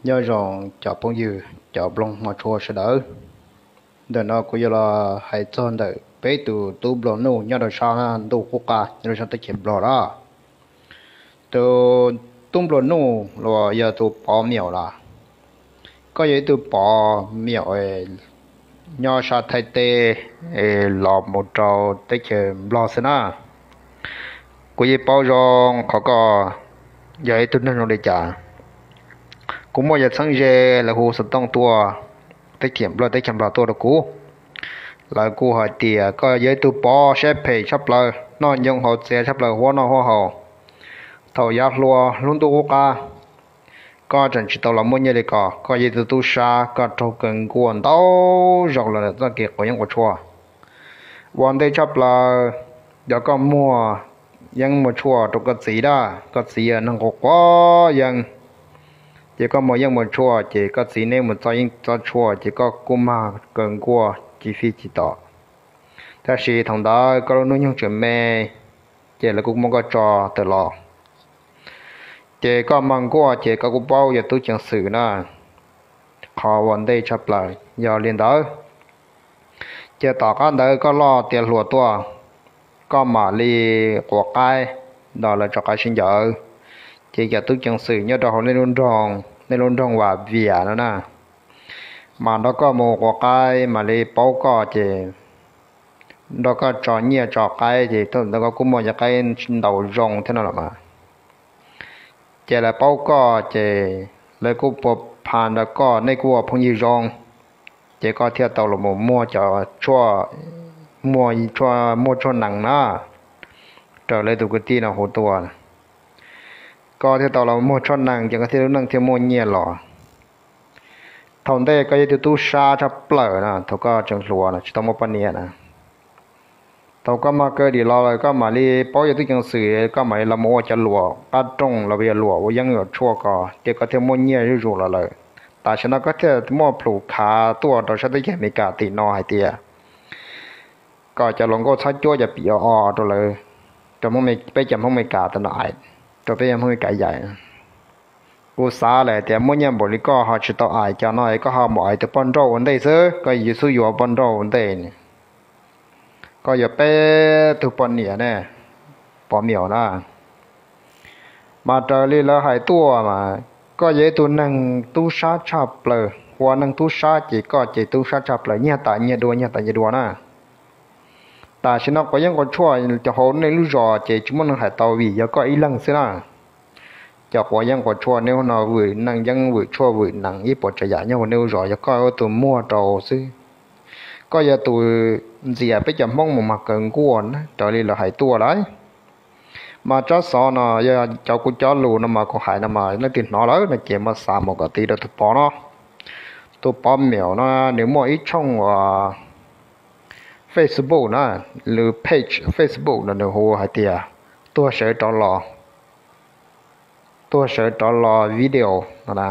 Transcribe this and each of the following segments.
Nyob zoo cov phooj ywg cov nploog hmov tshua sawv daws. Ntawm no kuv yuav los hais txog ntawm peb tus tub nplua nuj nyob rau sab ntuj qub qab nyob rau sab teb chaws Nplog na. Tus tub nplua nuj los yog tus Pov Miaum los, koj yog ib tug Pov Miaum nyob sab Thaib teb los mus rau teb chaws Nplog xwb na. Kuv yeej paub zoo qhov koj yog ib tug neeg zoo li cas. Kuv muaj yawg txheeb ze lawv hu xov tooj tuaj, teb chaws Nplog, teb chaws Nplog tuaj rau kuv. Lawv kuj hais tias koj yog ib tug Pov siab phem tshaj plaws, noj ncoo haus txias tshaj plaws, huab noj huab haus. Thaum yav hluas lub ntuj qub qab, koj tseem tsis tau los muaj nyiaj li ko, koj yog ib tug tub sab, koj raug kawg nkuaj ntau zaus los ntawm txoj kev quav yeeb quav tshuaj. Ua ntej tshaj plaws, yog koj muag yeeb muag tshuaj rau koj txiv dab, koj txiv yog neeg quav quav yeeb, ces koj muag yeeb muag tshuaj ces koj txiv neb mus txo yeeb txo tshuaj ces koj kuj mag kawg nkuaj tsis fij tsis tom. Tab sis thaum ntawd koj lub hnub nyoog tseem me, ces lawv kuj muab koj tso tawm los. Ces koj mag nkuaj ces koj kuj paub yog tub ceev xwm na, qhov ua ntej tshaj plaws yog li ntawd. Ces tom qab ntawd koj loj tiav hluas tuaj, koj mam li quav qaib nrog lawv tso qaib sib ncaws. Ces cov tub ceev xwm nyob rau hauv nej lub nroog, nej lub nroog Vam Viam no na, mas nrog koj mus quav qaib mam li paub koj ces nrog koj tso nyiaj tso qaib ces thaum ntawd koj kuj muaj cov qaib ntau zoo thiab no los mas. Ces lawv paub koj ces lawv kuj pua pha nrog koj, nej kuj ua phooj ywg zoo, ces koj thiaj tau los mus muag cov tshuaj, muag tshuaj, muag tshuaj nees na, raws li tus kwv tij no hu tuaj. Koj thiaj tau los muag tshuaj nees ces koj thiaj lub neej thiaj muaj nyiaj los. Thaum ntej koj yog ib tug tub sab tshaj plaws na, thaum koj tseem hluas no tsis tau muaj poj niam na. Thaum koj mag kaw dim los lawm koj mam li paub yog tub ceev xwm, koj mam li los mus ua cov luam qab rooj los yog luam ua yeeb ua tshuaj ko ces koj thiaj muaj nyiaj zuj zus los lawm. Tam sim no koj thiaj muaj plhus khav tuaj rau sab teb chaws Amelikas tim no hais tias kom cov hluas nkauj txhob cuab cov pim o o rau lawv, rau peb cov Hmoob Amelikas tam no, rau peb cov Hmoob Amelikas yaim. Kuv xav lawm tias muaj nyiaj npaum li koj ho tsis tau aim cov no es koj ho mus aim tus poj nrauj ua ntej xwb, koj yuav xub yuav poj nrauj ua ntej. Koj yuav peb tug poj niam ne, Pov Miaum na. Mas raws li lawv hais tuaj mas koj yog ib tug neeg tub sab tshaj plaws, ua neeg tub sab ces koj ces tub sab tshaj plaws, nyiag tas nyiag dua nyiag tas nyiag dua na. Tam sim no quav yeeb quav tshuaj cov hauv nej lub zos ces tsis muaj neeg hais tau vim yog koj ib leeg xwb na. Cov quav yeeb quav tshuaj nej hnub no vwm nees yeeb vwm tshuaj vwm nees ib puas tsav yam nyob hauv nej lub zos yog koj ua tus muag rau xwb. Koj yog tus ntxias peb cov Hmoob mus mag kaw nkuaj na raws li lawv hais tuaj lawm. Mas tsab xov no yog cov kuv cov lus no mas kuv hais no mas leej twg hnov lawm no ces muab xa mus kom tib rau tus Pov no. Tus Pov Miaum no nws muaj ib tshooj uas Facebook na, lub page Facebook no nws hu hais tias tuag sawv rov los, tuag sawv rov los video no na.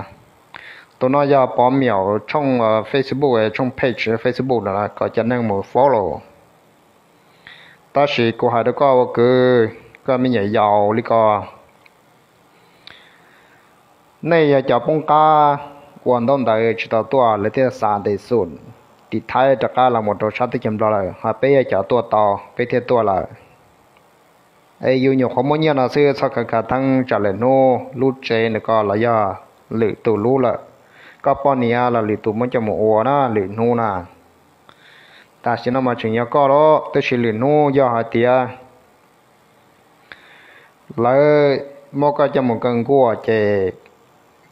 Tus no yog Pov Miaum tshooj Facebook, tshooj page Facebook no na, kom cov neeg mus follow. Tab sis kuv hais rau koj ua kwv, koj me nyuam yaus li ko, nej yog cov poob qab ua ntaub ntawv tsis tau tuaj lawv thiaj xa ntes xum tim Thaib rov qab los mus rau sab teb chaws Nplog lawm, ho peb yog cov tuaj tau peb thiaj tuaj lawm. Es yus nyuam qhuav muaj nyiaj no xwb txhob khav khav theeb tsam lwm hnub lub tsev nws ko los yog lwm tus lub lawm, koj poj niam los lwm tus muab coj mus ua na lwm hnub na. Tam sim no mas tseem yog koj los tab sis lwm hnub yog hais tias lawv muab koj coj mus kaw nkuaj ces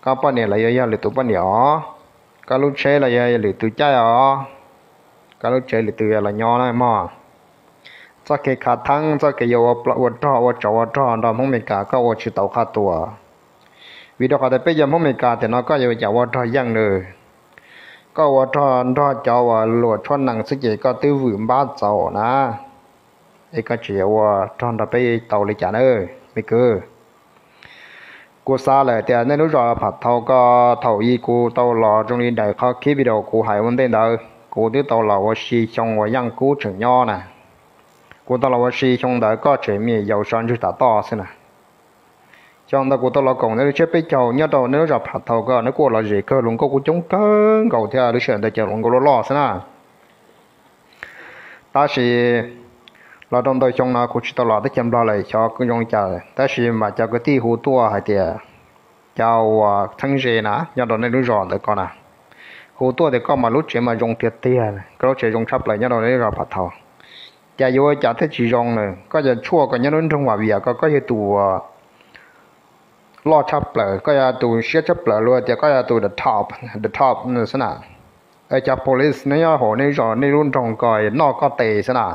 koj poj niam los yuav yog lwm tus poj niam os, koj lub tsheb los yuav lwm tus caij os, koj lub tsev lwm tus yuav los nyob na mog. Txoj kev khav theeb, txoj kev yuav ua rog ua tsov ua rog nrog Hmoob Amelikas koj ua tsis tau qhov tuag. Vim rau qhov tias peb cov Hmoob Amelikas tiam no koj yuav ua cas ua rog yeej nws. Koj ua rog nrog cov uas luam tshuaj nees xwb ces koj twb vwm npab txaus na, es koj tseem yuav ua rog nrog peb tau li cas na me kwv. Kuv xav lawm tias nej lub zos Pham Thau ko, thaum ub kuv tau los zoo li daim qhov clip video kuv hais ua ntej ntawd, kuv twb tau los ua si xyoo uas Yeej Kub tseem nyob na. Kuv tau los ua si xyoo ntawd koj tseem me nyuam yaus sov ntsug tav toj xwb na. Xyoo ntawd kuv tau los koom nej lub tsiab peb caug nyob rau nej lub zos Phav Thau ko, nws kuj los zem kawg, hluas nkauj kuj coob kawg nkaus thiab, lub sij hawm ntawd ces hluas nkauj loj loj xwb na. Tab sis los rau ntau xyoo no kuv tsis tau los teb chaws Nplog lawm, xyov zoo li cas, tab sis mas cov kwv tij hu tuaj hais tias cov uas txheeb ze na nyob rau nej lub zos ntawd ko na, hu tuaj tias koj mas lub tsev mas zoo tiag tiag, koj lub tsev zoo tshaj plaws nyob rau nej lub zos Phav Thau. Cas yuav ua cas thiaj tsis zoo na, koj yog tshuaj koj nyob lub nroog Vam Viam ko, koj yog tus loj tshaj plaws, koj yog tus siab tshaj plaws, luag tias koj yog tus the top, the top xwb na. Cov police nyob hauv nej zos nej lub nroog ko noj koj tes xwb na.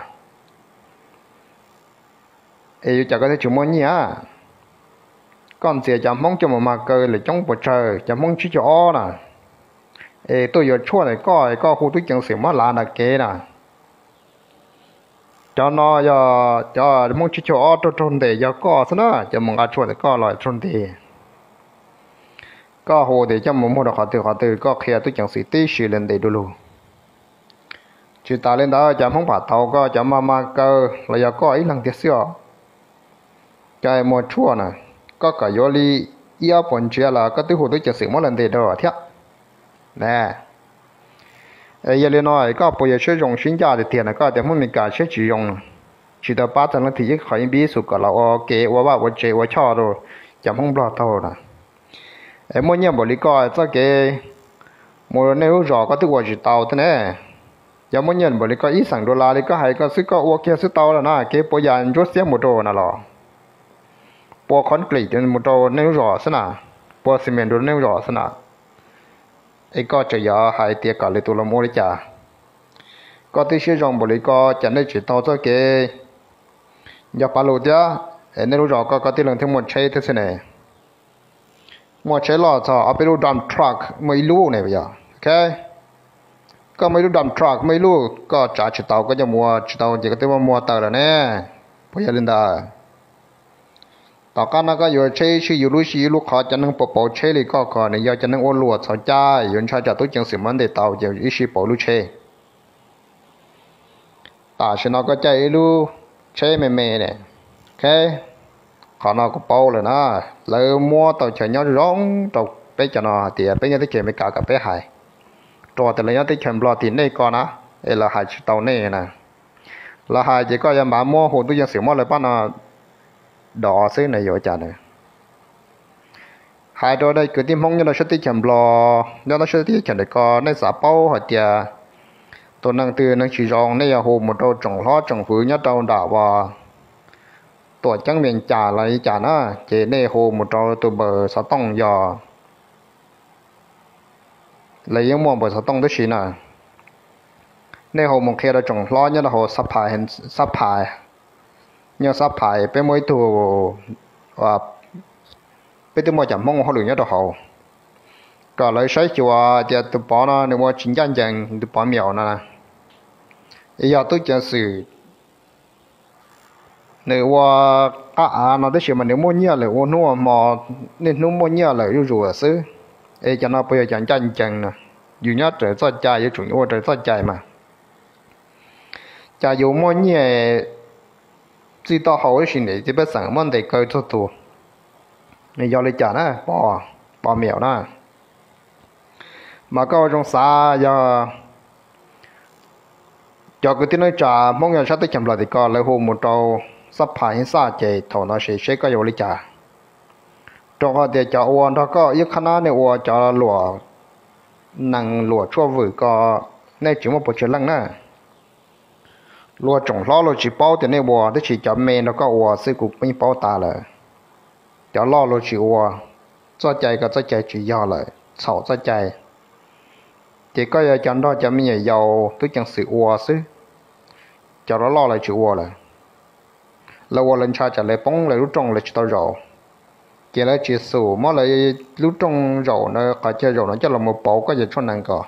Es yuav cas koj thiaj tsis muaj nyiaj? Koj ntxias cov Hmoob coj mus mag kaw lawm coob puas tsawg, cov Hmoob tsib caug ob na, es tuaj yuav tshuaj ntawm koj, koj hu tub ceev xwm muab lav nram kev na. Cov no yog cov Hmoob tsib caug ob raug raug ntes yog koj xwb na, cov mus nqa tshuaj ntawm koj los raug ntes. Koj hu tias coj mus muag rau qhov twg qhov twg, koj qhia tub ceev xwm tib si lawv ntes du lug. Tsis tas li ntawd, cov Hmoob Phav Thau ko cov mag mag kaw los yog koj ib leeg tiag xwb os. Cov muag tshuaj na, koj kom yuav li ib ob puas ntsiav los koj twb hu tub ceev xwm muab lawv ntes dua thiab na. Yog li no koj puas yuav siab zoo sib ncaj tiag tiag no? Koj tias Hmoob Mes Kas siab tsis zoo, tsis tau pab txog leej twg ib qho ib npib xus kom los ua kev ua vaj ua tsev ua choj rau cov Hmoob Nplog taug na. Es muaj nyiaj npaum li koj txoj kev mus nej lub zos koj twb ua tsis tau thiab ne. Yog muaj nyiaj npaum li koj ib xeem dollar li koj hais ko xwb koj ua kiag xwb tau lawm na, kev puas yas ntsuab xiab mus rau na los, puas concrete mus rau nej lub zos xwb na, puas cement rau nej lub zos xwb na. Es koj tseem yuav hais tias kom lwm tus los mus ua li cas? Koj twb siab zoo npaum li ko cas nej tsis taug txoj kev nco pav lug thiab? Es nej lub zos ko koj tib leeg thiaj muaj tsheb thiab xwb ne. Muaj tsheb loj txog ob peb lub dump truck muaj ib lub ne yog. Koj muaj ib lub dump truck muaj ib lub, koj tsav tsis tau koj coj mus ua tsis tau ces koj twb muaj muag taws lawm ne. Puas yog li ntawd? Tom qab no koj yuav tsheb sib yuav lub sib yuav lub qhov, cov neeg puas pauv tsheb li koj ko nws yog cov neeg ua luam txhaum cai, yuav ntshai tsam tub ceev xwm muab ntes tau ces ib sij pauv lub tsheb. Tam sim no koj caij ib lub tsheb me me ne. Qhov no kuv paub lawm na, lawv muab tau chaw nyob zoo rau peb cov no hais tias peb nyob teb chaws Amelikas kom peb hais, rau tias lawv nyob teb chaws Nplog tim nej ko na, es lawv hais tsis tau nej na. Lawv hais ces koj yuav mam muab hu tub ceev xwm muab lawv pab no dov xwb na, yuav ua cas na? Hais rau nej kwv tij Hmoob nyob rau sab teb chaws Nplog, nyob rau sab teb chaws ntawm ko, nej xav paub hais tias tus neeg twg neeg tsis zoo, nej yuav hu mus rau tsoom hlob tsoom fwv nyob rau nram uas tuam ceeb Vias Cas los li cas na, ces nej hu mus rau tus npawb xov tooj yog lawv yeej muaj npawb xov tooj tib si na. Nej hu mus qhia rau tsoom hlob nyob rau hauv Xab Phais, nyob Xab Phais peb muaj ib tug, peb twb muaj cov Hmoob ua hauj lwm nyob rau hauv, kom lawv saib xyuas tias tus pov no nws ua tsis ncaj ncees, tus pov Miaum no. Yog tub ceev xwm nws ua qab av no tab sis mas nws muaj nyiaj lawm, ua hnub ua hmo niaj hnub muaj nyiaj lawm zuj zus xwb. Es cov no puas yog cov ncaj ncees na? Yus nyob raws txoj cai yuav tsum ua raws txoj cai mas. Cas yus muaj nyiaj txij tau hauv tab sis niam txiv pej xeem muab ntes kaw txhua tus, yog li cas na, pov Miaum na? Mas koj ua zoo xav, yog cov kwv tij neej tsa Hmoob nyob sab teb chaws Nplog tim ko lawv hu mus rau Xab Phais Hib Xaj ces thaum no seb koj yuav ua li cas. Rau qhov tias cov ua nrog koj ib qhab nab nej ua cov luam nees luam tshuaj vwm ko, nej tsis muaj puas tsawg leej na. Luag tsoom hlob luag tsis paub tias nej ua, tab sis cov me nrog koj ua xwb kuv yeej paub tas lawm. Cov loj luag tsis ua, txoj cai ko txoj cai tsis yog lawm, txhaum txoj cai. Ces koj yuav cov nrog cov me nyuam yaus tub ceev xwm ua xwb, cov loj loj lawv tsis ua lawm. Lawv ua lawv ntshai tsam lawv poob lawv lub rooj lawv tsis tau zaum, ces lawv tsis xum muab lawv lub rooj zaum na, qhov chaw zaum no coj los mus pauv koj cov tshuaj nees ko.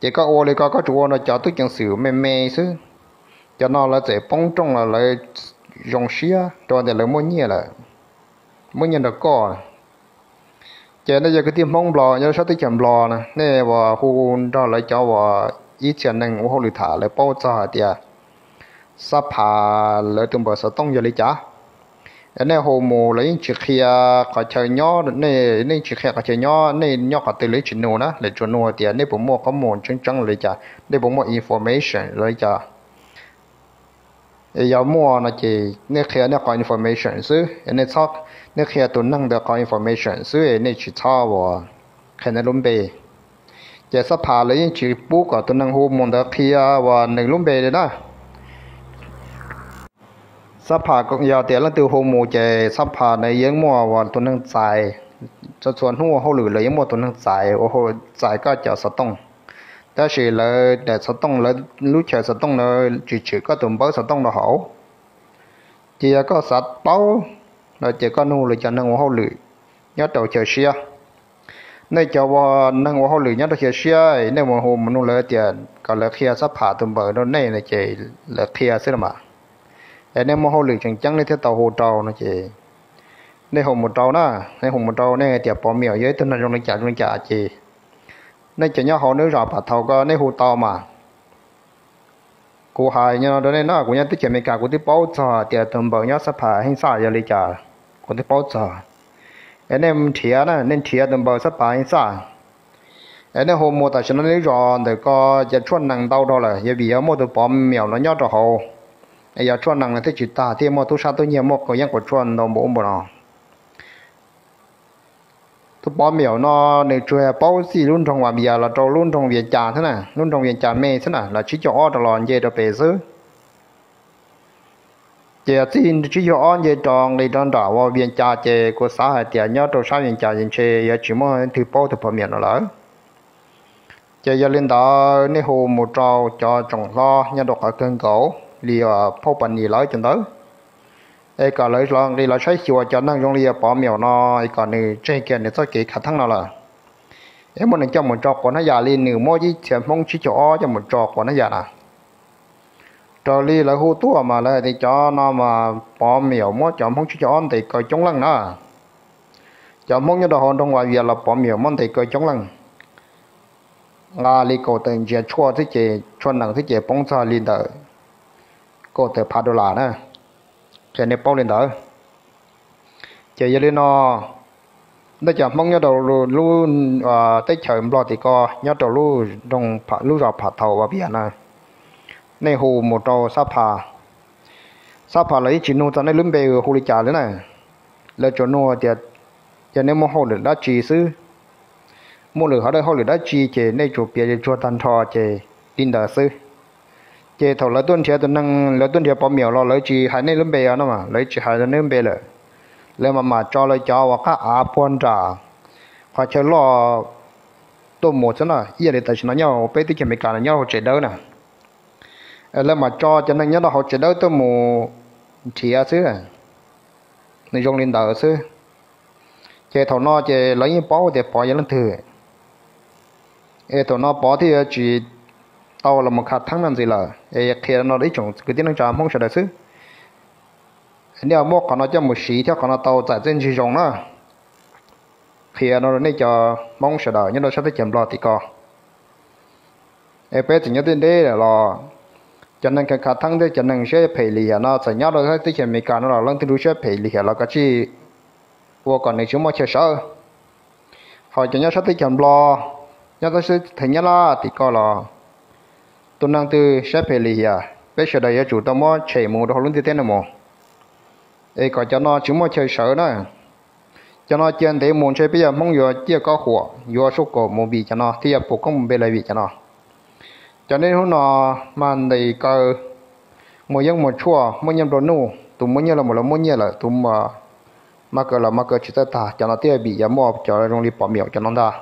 Ces koj ua li ko koj tsuas ua nrog cov tub ceev xwm me me xwb. Cov no lawv txawm poob rooj los lawv zoo siab rau tias lawv muaj nyiaj lawm, muaj nyiaj nrog koj. Ces nej yog kwv tij Hmoob Nplog nyob sab teb chaws Nplog na, nej uas hu nrog lawv cov uas ib txhia neeg ua hauj lwm tham lawv paub txog hais tias Xab Phas lawv tus npawb xov tooj yog li cas. Nej hu mus lawv yeej tsis qhia qhov chaw nyob, nej yeej tsis qhia qhov chaw nyob, nej nyob qhov twg lawv yeej tsis nug na, lawv tsuas nug tias nej puas muaj qhov mus tseeb tseeb li cas, nej puas muaj information li cas. Yog muaj no ces nej qhia nej qhov information xwb, nej txhob, nej qhia tus neeg ntawd qhov information xwb, nej tsis txhob ua qhia nej lub npe. Ces xab phas lawv yeej tsis pub kom tus neeg hu mus ntawd qhia uas nws lub npe li na. Xab phas yog tias leej twg hu mus ces xab phas nws yeej muaj uas tus neeg txais, txhua txhua hnub ua hauj lwm lawv yeej muaj tus neeg txais, txais koj cov xov tooj. Tab sis lawv daim xov tooj, lawv lub chaw xov tooj na tsis tshwm koj tus npawb xov tooj rau hauv. Ces yog koj xav paub no ces koj nug lawv cov neeg ua hauj lwm nyob rau chaw siab. Nej cov ua neeg ua hauj lwm nyob rau chaw siab, nej mus hu mus nug lawv tias kom lawv qhia xab phas tus npawb rau nej no ces lawv qhia xwb los mas. Es nej muaj hauj lwm tseem ceeb nej thiaj tau hu rau no ces nej hu mus rau na, nej hu mus rau nej hais tias Pov Miam yog ib tug neeg zoo li cas zoo li cas ces nej cov nyob hauv lub zos Phav Thau ko nej hu tau mas. Kuv hais no rau nej no, kuv nyob teb chaws Amelikas kuv twb paub txog tias tus npawb nyob xab phas Heej Xaj yog li cas, kuv twb paub txog. Es nej nrhiav na, nej nrhiav tus npawb xab phas Heej Xaj. Es nej hu mus tam sim no nej lub zos ntawm ko ces tshuaj nees ntau dhau lawm, yog vim yog muaj tus Pov Miam no nyob rau hauv. Es yog tshuaj nees no thiaj tsis tag, thiaj muaj tub sab tub nyiag, muaj quav yeeb quav tshuaj ntau npaum ub npaum no. Tus Pov Miam no nws tsuas paub txij lub nroog Vas Vias los rau lub nroog Vias Cas xwb na, lub nroog Vias Cas me xwb na, los tsib caug ob rau los nce rau pem xwb. Ces txij tsib caug ob nce rau nqis rau nram uas Vias Cas ces kuv xav hais tias nyob rau sab Vias Cas ces ntshe yuav tsis muaj leej twg paub tus Pov Miam no lawm. Ces yog li ntawd nej hu mus rau cov tsoom hlob nyob rau qhov kawg nkaus li uas phauj Pas Nis lawv cov ntawd, es kom lawv los nqis los saib xyuas cov neeg zoo li Pov Miam no, es kom nws tseg kiag nws txoj kev khav theeb no lawm. Es muab nws coj mus tso quav hnab yas li nws muab ib txhia Hmoob tsib caug ob coj mus tso quav hnab yas na. Raws li lawv hu tuaj mas lawv hais tias cov no mas Pov Miam muab cov Hmoob tsib caug ob ntes kaw coob leej na. Cov Hmoob nyob rau hauv nroog Vas Vias los Pov Miam muab ntes kaw coob leej. Nqa li kaum tawm ntsiav tshuaj xwb ces, tshuaj nees xwb ces poob txog li ntawm kaum tawm phav dollar na. Ces nej paub li ntawd. Ces yog li no, nej cov Hmoob nyob rau lub teb chaws Nplog tim ko, nyob rau lub zos Phav Thau Vas Vias na, nej hu mus rau xab phas. Xab phas lawv yeej tsis nug txog nej lub npe hu li cas li na. Lawv tsuas nug tias, ces nej muaj hauj lwm dab tsi xwb, muaj lwm hauj lwm dab tsi ces nej tsuas piav tsuag tag nrho ces li ntawd xwb. Ces thaum lawv tuaj nrhiav tus neeg, lawv tuaj nrhiav Pov Miam los lawv tsis hais nej lub npe no mas, lawv tsis hais nej lub npe lawm. Lawv mam mam tso lawv cov uas qab av puag nram qhov chaw loj tuaj mus xwb na, ib yam li tam sim no nyob peb teb chaws Amelikas no nyob hauv tsev dawb na. Lawv mam tso cov neeg nyob rau hauv tsev dawb tuaj mus nrhiav xwb. Nws zoo li ntawd xwb. Ces thaum no ces lawv yeej paub tias Pov yog leej twg. Es thaum no Pov thiaj yuav tsis tau los mus khav theeb no ntxiv lawm. Es qhia no ib tsoom kwv tij neej tsa Hmoob sawv daws xwb. Nej muab qhov no coj mus siv thiab qhov no tau txais txiaj ntsig zoo na. Qhia no rau nej cov Hmoob sawv daws nyob rau sab teb chaws Nplog tim ko. Es peb tseem nyob tej deb lawm los cov neeg khav khav theeb thiab cov neeg siab phem lim hiam no txawm nyob rau sab teb chaws Amelikas no los leej twg lub siab phem lim hiam los kav tsij ua kom nws tsis muaj chaw sawv. Ho cov nyob sab teb chaws Nplog, nyob sab teb chaws Nyab Laj tim ko los tus neeg twg siab phem lim hiam peb sawv daws yuav tsum tau muab tshem mus rau hauv lub ntiaj teb no mus, es kom cov no tsis muaj chaw sawv na. Cov no cia ntev mus ntshe peb yog Hmoob yuav ciaj kob huam yuav sub kaum mus vim cov no thiab yuav puas koob mus npe lawm vim cov no. Cov niaj hnub no mas ntes kaw, muag yeeb muag tshuaj, muaj nyiaj nplua nuj, tus muaj nyiaj los mus lawv muaj nyiaj lawm, tus mas kaw los mas kaw tsis txawj tag, cov no thiaj vim yuav muaj cov zoo li Pov Miam cov no ntag.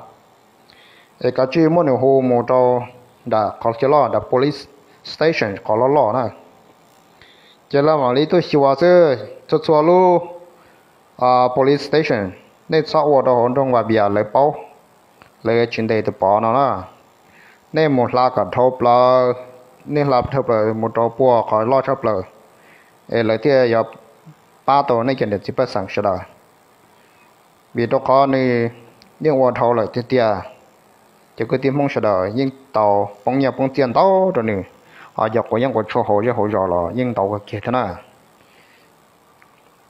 Es kav tsij muab nws hu mus rau nram qhov chaw loj, nram police station qhov loj loj na. Ces lawv mam li tuaj xyuas xwb, txhua txhua lub police station nej txhob ua rau hauv nroog Vas Vias lawv paub, lawv tsis ntes tus Pov no na. Nej mus hla kom dhau plaws, nej hla dhau plaws mus rau puag qhov loj tshaj plaws, es lawv thiaj yuav pab tau nej cov niam txiv pej xeem sawv daws. Vim rau qhov nws yeej ua dhau lawm tiag tiag, cov kwv tij Hmoob sawv daws yeej tau poob nyiaj poob txiaj ntau rau nws, ho cov quav yeeb quav tshuaj hauv zej hauv zos los yeej ntau kawg kiag thiab na.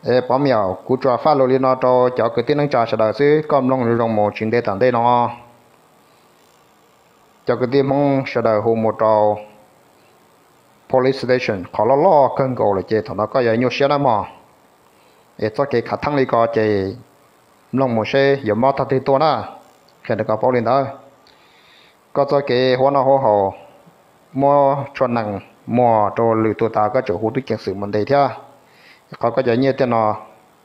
Es pov miam, kuv tsuas faj lus li no rau cov kwv tij neej tsa sawv daws xwb, koj mloog zoo mus tsis ntev tom ntej no cov kwv tij Hmoob sawv daws hu mus rau police station qhov loj loj kawg nkaus lawm ces thaum no koj yuav nyuaj siab na mog. Es txoj kev khav theeb li ko ces mloog mus seb yuav mob tag twg tuaj na, qhia rau koj paub li ntawd. Koj txoj kev huab noj huab haus, muab tshuaj nees muag rau lwm tus tas koj tseem hu tub ceev xwm mus ntes thiab. Qhov koj cov nyiaj tej no,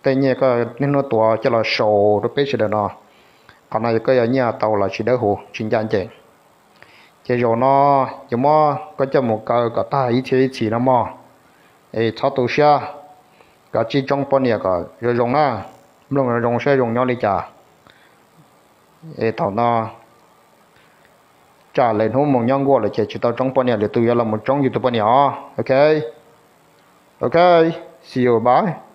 tej nyiaj koj niaj hnub tuav coj los sau rau peb sawv daws no, qhov no yog koj yuav nyiaj tau los tsis dawb huv tsis ncaj ncees. Ces zaum no yuav muab koj coj mus kaw kom tag ib txhia ib txhis no mog. Es txhob tu siab, koj tsib tsoob poj niam kom zoo zoo na, mloog zoo zoo saib zoo nyob li cas. Es thaum no tsam lwm hnub mus nyob nkuaj lawm ces tsis tau tsoob poj niam, lwm tus yuav los mus tsoob yus tus poj niam os. Ok, ok, see you, bye.